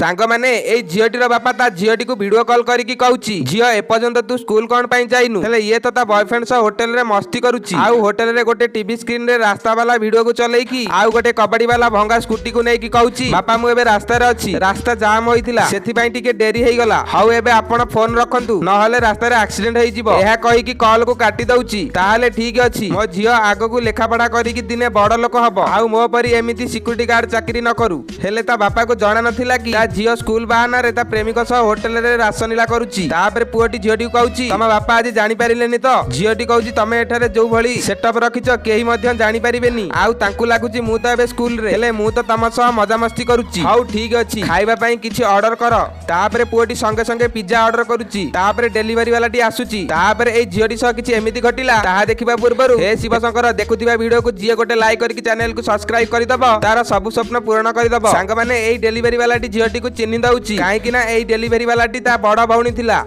ସାଙ୍ଗମାନେ, ଏଇ ଝିଅଟିର ବାପା ତା ଝିଅଟିକୁ ଭିଡିଓ କଲ୍ କରିକି କହୁଛି, "ଝିଅ, ଏପର୍ଯ୍ୟନ୍ତ ତୁ ସ୍କୁଲ କଣ ପାଇଁ ଯାଇନୁ?" ହେଲେ ଇଏ ତ ତା ବୟଫ୍ରେଣ୍ଡ ସହ ହୋଟେଲରେ ମସ୍ତି କରୁଛି। ଆଉ ହୋଟେଲରେ ଗୋଟେ ଟିଭି ସ୍କ୍ରିନରେ ରାସ୍ତା ବାଲା ଭିଡିଓକୁ ଚଲେଇକି ଆଉ ଗୋଟେ କବାଡି ବାଲା ଭଙ୍ଗା ସ୍କୁଟିକୁ ନେଇକି କହୁଛି, "ବାପା, ମୁଁ ଏବେ ରାସ୍ତାରେ ଅଛି। ରାସ୍ତା ଜାମ୍ ହୋଇଥିଲା, ସେଥିପାଇଁ ଟିକେ ଡେରି ହେଇଗଲା। ହଉ, ଏବେ ଆପଣ ଫୋନ ରଖନ୍ତୁ, ନହେଲେ ରାସ୍ତାରେ ଆକ୍ସିଡେଣ୍ଟ ହେଇଯିବ।" ଏହା କହିକି କଲ୍ କୁ କାଟି ଦଉଛି। ତାହେଲେ ଠିକ ଅଛି, ମୋ ଝିଅ ଆଗକୁ ଲେଖାପଢା କରିକି ଦିନେ ବଡ ଲୋକ ହବ ଆଉ ମୋ ପରି ଏମିତି ସିକ୍ୟୁରିଟି ଗାର୍ଡ ଚାକିରି ନ କରୁ। ହେଲେ ତା ବାପାକୁ ଜଣା ନଥିଲା କି ତା ଝିଅ ସ୍କୁଲ ବାହାନାରେ ତା ପ୍ରେମିକ ସହ ହୋଟେଲରେ ରାସଲୀଳା କରୁଛି। ତାପରେ ପୁଅଟି ଝିଅଟିକୁ କହୁଛି, "ତମ ବାପା ଆଜି ଜାଣିପାରିଲେନି ତ?" ଝିଅଟି କହୁଛି, "ତମେ ଏଠାରେ ଯୋଉ ଭଳି ସେଟଅପ୍ ରଖିଛ, କେହି ମଧ୍ୟ ଜାଣିପାରିବେନି। ଆଉ ତାଙ୍କୁ ଲାଗୁଛି ମୁଁ ତ ଏବେ ସ୍କୁଲରେ, ହେଲେ ମୁଁ ତ ତମ ସହ ମଜାମସ୍ତି କରୁଛି। ହଉ, ଠିକ ଅଛି, ଖାଇବା ପାଇଁ କିଛି ଅର୍ଡର କର।" ତାପରେ ପୁଅଟି ସଙ୍ଗେ ସଙ୍ଗେ ପିଜା ଅର୍ଡର କରୁଛି। ତାପରେ ଡେଲିଭରି ବାଲାଟି ଆସୁଛି। ତାପରେ ଏଇ ଝିଅଟି ସହ କିଛି ଏମିତି ଘଟିଲା, ତାହା ଦେଖିବା ପୂର୍ବରୁ ହେ ଶିବଶଙ୍କର, ଦେଖୁଥିବା ଭିଡିଓକୁ ଯିଏ ଗୋଟେ ଲାଇକ୍ କରିକି ଚ୍ୟାନେଲକୁ ସବସ୍କ୍ରାଇବ କରିଦବ, ତାର ସବୁ ସ୍ୱପ୍ନ ପୂରଣ କରିଦବ। ସାଙ୍ଗମାନେ, ଏଇ ଡେଲିଭରି ବାଲାଟି ଝିଅଟିକୁ ଚିହ୍ନି ଦଉଛି, କାହିଁକି ନା ଏଇ ଡେଲିଭରି ବାଲାଟି ତା ବଡ ଭଉଣୀ ଥିଲା।